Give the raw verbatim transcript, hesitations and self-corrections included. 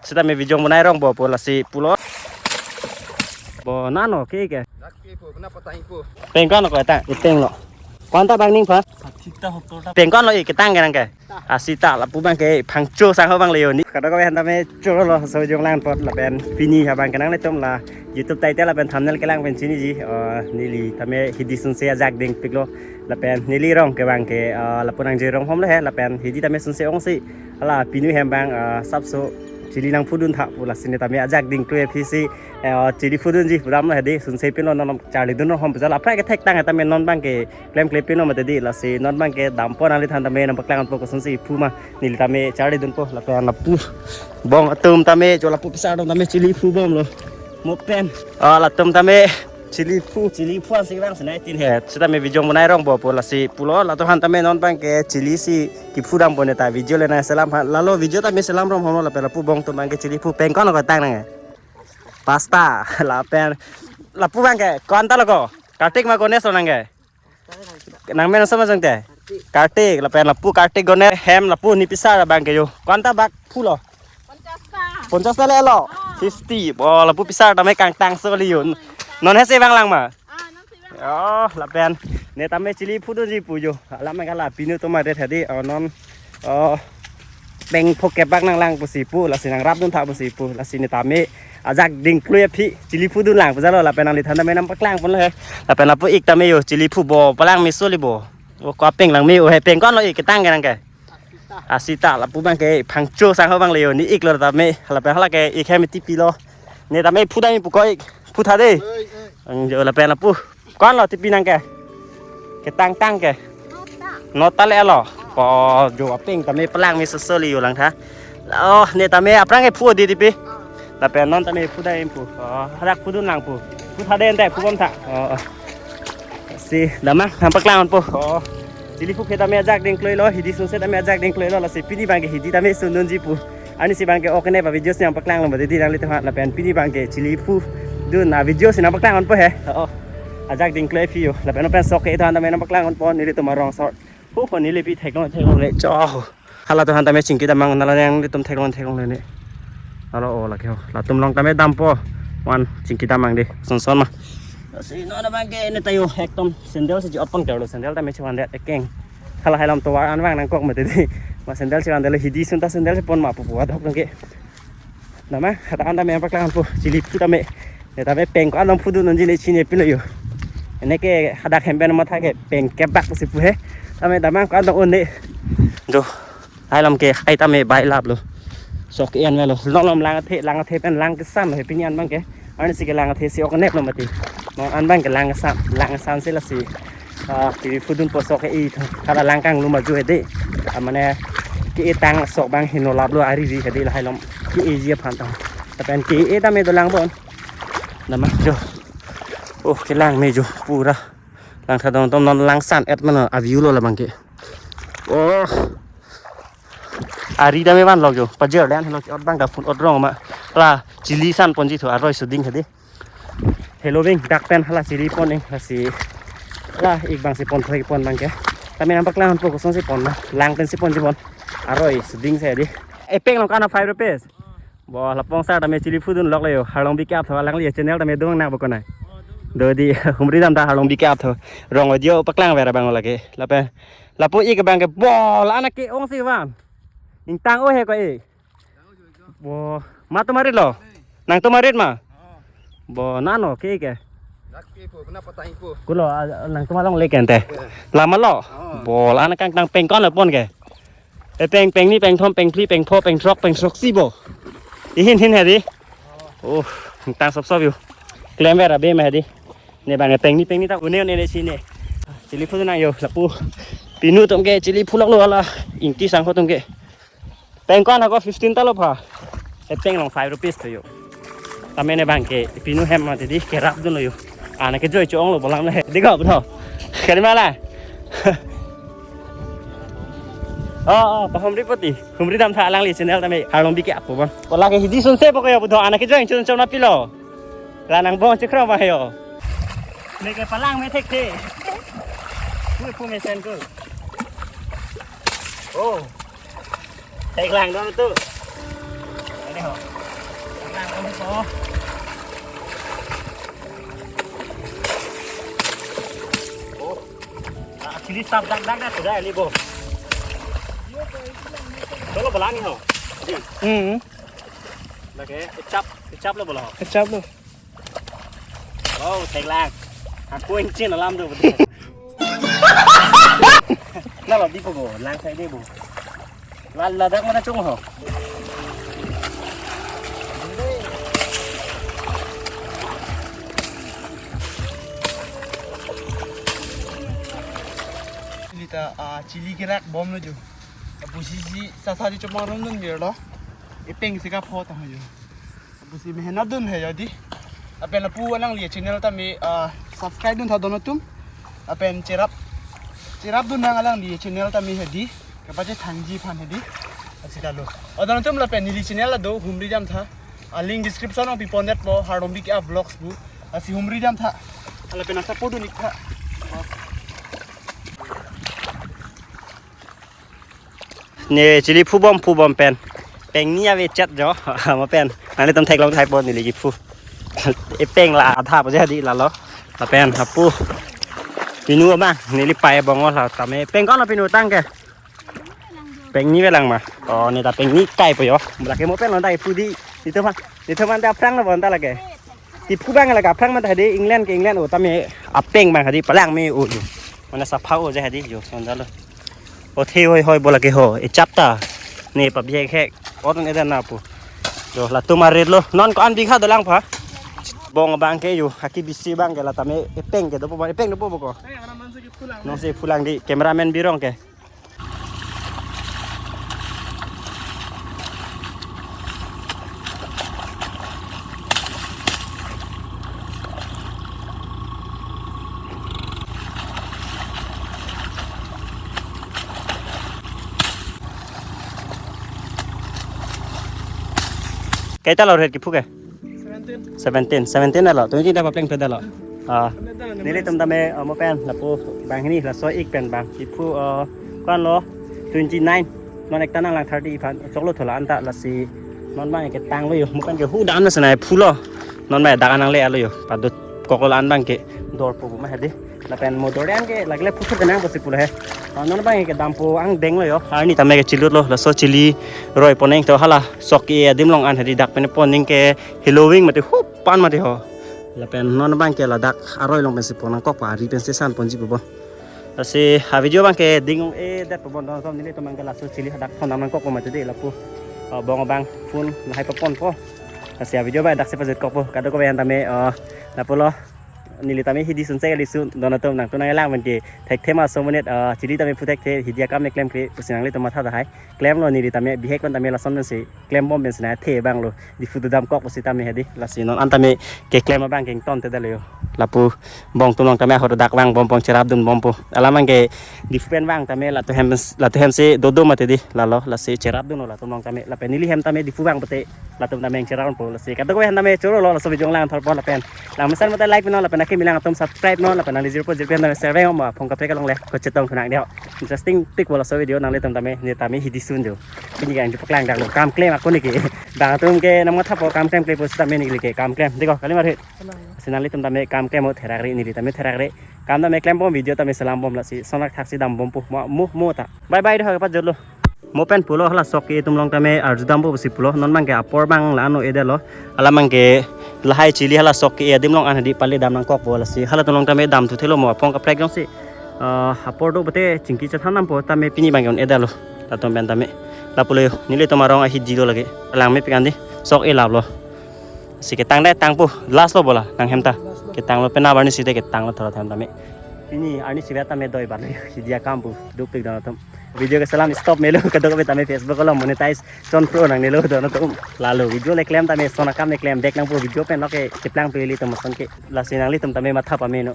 Sita me video bonai rong bo pu lasi pulo. Bo nano ke ke. Dak ke pu, kena patang pu. Peng ko-an ko ta, iteng lo. Ko-an ta bang ning pha? Sita hotor ta. Peng ko-an lo, i ketang ke nang ke. Asita lapu bang ke phangcho sang ho bang le yo ni. Kada ko han tame cholo lo so jong lang pot lapen pini ha bang ke nanglitum la YouTube title lapen thumbnail kelang pen chiniji. Oh, neli tame hidi sunse ajak dingpiklo. Lapen neli rong ke bang ke, ah, lapu nangje rong hom lo he, lapen hidi tame sunse ongsi. Hala pinu hem bang, ah, sapso chili nangphudun tha pu lasi ne tame ajak dingklui aphi si, eh, chili phudunji pu damlo hedi, sunse pinlo, non charlidun rong hom pu jala aphrang ke thektang tame non bang ke klemkle pinlo mati di, lasi non bang ke dampo nangliphan tame nangpaklang po kosonsi phu ma, neli tame charlidunpo lapen lapu bong atum tame, jo lapu pisar atum tame chili phu bomlo. Mo pen. Ah, latum tame chili phu, chili phu ansi bang senai tin he. Sita me video bonai rong bo pu lasi pulo, latum han tame non bang ke chili si kephu dampo ne ta video le nangselam han. Lalo video tame selam rong hom lapen lapu bong atum bang ke chili phu. Peng ko-an ko tang nang ke? Pasta. Lapen lapu bang ke ko-an ta lo ko? Kartik ma Ganesh lo nang ke? Nang men sama jong te? Kartik, lapen lapu Kartik Ganesh hem lapu ne pisar bang ke yo. Ko-an ta bak phu lo? Ponchas ta. Ponchas ta le lo? Ah. Fifty. Bo lapu pisar tame kangtangso li yo. Non he se bang lang ma? Ah, non se bang. Oh, lapen ne tame chili phudunji pu yo. Alam kala pinu toma ret hedi. Oh, non. Oh. Peng phokep bak nanglang pusi pu, lasi nangrapdun tha pusi pu, lasi ne tame ajak dingklui aphi chili phudun lang pu jalo, lapen nangliphan tame nangpaklang ponlo he. Lapen lapu ik tame yo chili phu bo palang meso li bo. O ko apeng lang me o he, peng ko-an lo, i ketang ke nang ke? Asita lapu bang ke phangcho sang ho bang le yo ni, ik lo tame, lapen hala ke ik hem tipi lo. Ne tame phu dam pu ko ik, phu tha de. Oi, oi. Ang jo lapen lapu. Ko-an lo tipi nang ke? Ketang tang ke? Nota. Nota le lo. Ko jo apeng tame palang meso so li yo lang tha. Oh, ne tame aphrang ke phu di tipi. Lapen non tame phu dam pu. Oh, hadak phudun lang pu. Phu tha de ente, phu bom tha. Oh, oh. Si damnang nangpaklang po. Oh. Chili phu ke tame ajak dingklui lo, hidi sunse tame ajak dingklui lo, lasi pini bang ke hidi tame sundunji pu. Arnisi bang ke ok ne ba video si nangpaklang lo mati di nanglitum han, lapen pini bang ke chili phudun a video si nangpaklang po he. Oh. Ajak dingklui aphi yo. Lapen open sok ke ito han tame nangpaklang po, nelitum arong sor. Hu, hu, neli pi theklong theklong le cho. Hala atum han tame chingki damnang, nala nanglitum theklong theklong le ne. Alo o lake ho. Latum along tame dampo. Wan chingki damnang de. Son son ma. Si non bang ke ne tayo ekdom sandal si open kar lo, sandal tame chevan det ekeng. Hala hai alam tovar an vang nangkok mati di. Ma sandal chevan det lo, hidi sun ta sandal chepon ma pu pu adok nang ke. Damnang, hadak an tame nangpaklang po, chili phu tame. Ne tame peng ko-an nangphudun nonji ne chinine pilo yo. Ene ke hadak hem pen matha ke peng kep bak si pu he. Tame damnang ko-an nang-un ne. Jo. Hai alam ke hai tame bai lap lo. Sok en me lo. Lom lom lang athe, lang athe pen lang kesan lo he pini an bang ke. Arnisi ke lang athe si ok ne lo mati. Non an bang ke lang kesan, lang kesan si lasi. Ah, chili phudun po sok ke i tho. Hala lang kanglu maju hedi. Ah, mane ke-e tang sok bang heno lap lo ari ri hedi lahai lom. Ke-eji aphan tang. Lapen ke-e tame dolang bon. Damnang jo. Oh, kelang me jo pura. Langtha dong tom non langsan et mano a view lo labang ke. Oh. Ari tame vanlo jo. Pajer dan lo ke ot bang da phun ot rong ma. La chili san ponji tho aroi suding hedi. Hello bing, dak pen hala chili pon ing, lasi. Hala ik bang si pon thoi pon bang ke. Tame nangpaklang po kosonsi pon ma. Lang pen si ponji pon. Aroi suding si hedi. Epeng along ko-an five rupees. Bo lapong sar tame chili phudun lok le yo. Harlongbi ke-ap tho alangli channel tame dong nang bo konai. Do di humri dam ta Harlongbi ke-ap tho. Rong audio paklang vera bang lake. Lapen lapu ik bang ke bo la anak ke ongsi van. Ingtang o he ko e. Bo, ma tomarit lo? Nang tomarit ma? Bo, nano ke ke? Dak ke po, kena patang po. Kulo, ah, nang toma long lek ente. Ya. Lama lo? Oh. Bo, la anak kangtang peng ko-an lo pon ke? E peng, peng ni, peng thom, peng phli, peng pho, peng throk, peng throksi bo. Ihin hin hedi. Oh, tang sop sop yo. Klemver abe ma hedi. Ne bang e peng ni, peng ni ta une une ne si ne. Chili phudun nang yo, lapu. Pinu atum ke chili phu lok lo hala. Ingti sangho atum ke. Peng ko-an ako fifteen ta lo pha. E peng along five rupees tho yo. Tame ne bang ke pinu hem mati di kerapdun lo yo. Anak ke joi cho-ong lo bolang le. Di ko bro. Kali mala. Oh, oh, pahumri poti. Humri dam tha alangli channel tame Harlongbi ke-ap po bon. Bola ke hidi sunse po ko yo bro. Anak ke joi cho cho na pilo. La nang bong chikro ma yo. Ne ke palang me thekthe. Pu pu mesen ko. Oh. Thek lang dong tu. Ane Oh, ah, chili sap dak dak dak sudah ini, bo. Cholo, bolang ni ho. Hmm. Lagi, echap, echap lo, bolang. Echap lo. Oh, thek lang. Aku inchin alam tu betul. Lalo di po ko, lang sai di, bo. Lal ladak mana chung ho. Chili ta, ah, chili kerak bomlo jo. Apusi si sasa di chomar rum dun birlo. Epeng si kapho ta ho jo. Apusi mehenat dun he jo di. Lapen lapu alangli channel tame, ah, subscribe dun tha don atum. Lapen cherap, cherap dun nang alangli channel tame he di. Kapache thangji aphan he di. Lasi ta lo. O don atum, lapen neli channel la do, humri dam tha. A link description along pipon det po, Hardombik A Vlogs pu. Lasi humri dam tha. Lapen asa po dun ik tha. Ne chili phu bom, phu bom pen. Peng ni ave chat jo. Mo pen. Nanglitum theklong thai po neli kiphu. Epeng la adha po jadi lalo. Lapen hapu. Pinu ma neli pai bong la tame. Peng ko-an lo pinu tang ke? Peng ni avelang ma. Oh, ne ta peng ni kai po jo. Lake mo pen lo dai phu di. Itu ma. Itu ma ta aphrang lo bon ta lake. Tiphu abang la kaphrang ma ta hadi England ke England o tame apeng abang hadi palang me o jo. Mana sapha o je hadi jo sondalo. O the hoi hoi bola ke ho. Echap ta. Ne pabihek hek. Oton edan na pu. Jo latum arit lo. Non ko-an bikha dolang pha. Bong abang ke jo. Haki bisi abang ke la tame epeng ke dopo ba. Epeng dopo bo ko. Non si phulang di cameraman birong ke. Kaita lo rate kiphu ke? Seventeen. Seventeen, seventeen alo. Twenty ta papleng peda lo. Ah, nelitum tame, ah, mo pen lapu banghini laso ik pen bang. Kiphu, ah, ko-an lo twenty nine. Non ekta nanglang thirty iphan choklo thola anta lasi non bang ke tanglo jo. Mo pen ke hu dan na senai phulo. Non bang dak anang le alo jo. Padut kokol an bang ke dor po ma hadi. Lapen mo dor an ke lagle phuthur kenang pasi pulo he. Ah, non bang ke dampo angdeng lo jo. Arni tame ke chilut lo. Laso chili roi poneng to hala sok e adim long an hadi dak pen poneng ke Halloween mate hup pan mate ho. Lapen non bang ke ladak aroi long pensi pon nangkok pa ari pensi san ponji po bo. Lasi ha video bang ke ding-ong-edet po bon don tom nelitum bang ke laso chili hadak pon nangkok po mate di lapu. Ah, bong abang phone lahai papon po. Lasi ha video bang dak si pajut kok po. Kadokave aphan tame, ah, lapulo. Neli tame hidi sunse kali su don atum nangtum nanglang bang ke thekthe ma so monit, ah, chili tame phu thekthe hidi akam ne klemkle pusi nanglitum matha tahai. Klemlo neli tame bihek pen tame lason pensi klem bom pensi na the bang lo. Diphu dodam kok pusi tame hadi. Lasi non an tame keklem abang ke ington te dalo jo. Lapu bong atum long tame ahor dak vang bom bong cherap dun bom po. Alam bang ke Diphu pen vang tame latum hem, latum hem si dodo mate di lalo lasi cherap dun lo latum long tame lapen neli hem tame Diphu vang pute latum tame cherap po lasi kadokave aphan tame choro lo laso video lang thor po lapen lang mesan mate like non lapen akimi lang atum subscribe non lapen nangli jirpo jirpi aphan tame share vang ma phong kaprek along le ko chetong khunak deo. Interesting pik po laso video nanglitum tame ne tame hidi sun jo. Pini kan ju paklang dak lo kam klem ako niki. Bang atum ke nang matha po kam klem klem po sitame neli ke kam klem. Deko kali mar he. Si nanglitum tame kam klem o therak re neli tame therak re. Kam tame klem bom video tame selam bom lasi sonak thaksi dam bom po mo mo mo ta. Bye bye do ha pa jolo. Mo pen pulo hala sok e atum long tame arju dam po si pulo non bang ke apor bang la ano ede lo. Alam bang ke lahai chili hala sok e adim long an hadi pali dam nangkok po lasi halatum long tame dam thu thelo mo apong kaprek jong si. Ah, apor do bete chingki chethan nam po tame pini bang ke un ede lo. Latum pen tame. Lapulo nelitum arong ahi di lo lagi. Lang me pikan di. Sok e lap lo. Si ketang dai tang po. Last lo bola nang hem ta. Ketang lo pena barni site ketang lo thora them tame. Pini arni sivet tame doi bar lo. Si dia kam po. Duk pik don atum. Video ke selam stop melo kadokave tame Facebook along monetize chon pro nangnelo don atum. Lalo video le klem tame sona kam le klem back nang po video pen lo ke cheplang peli tum ason ke. Lasi nanglitum tame matha pameno.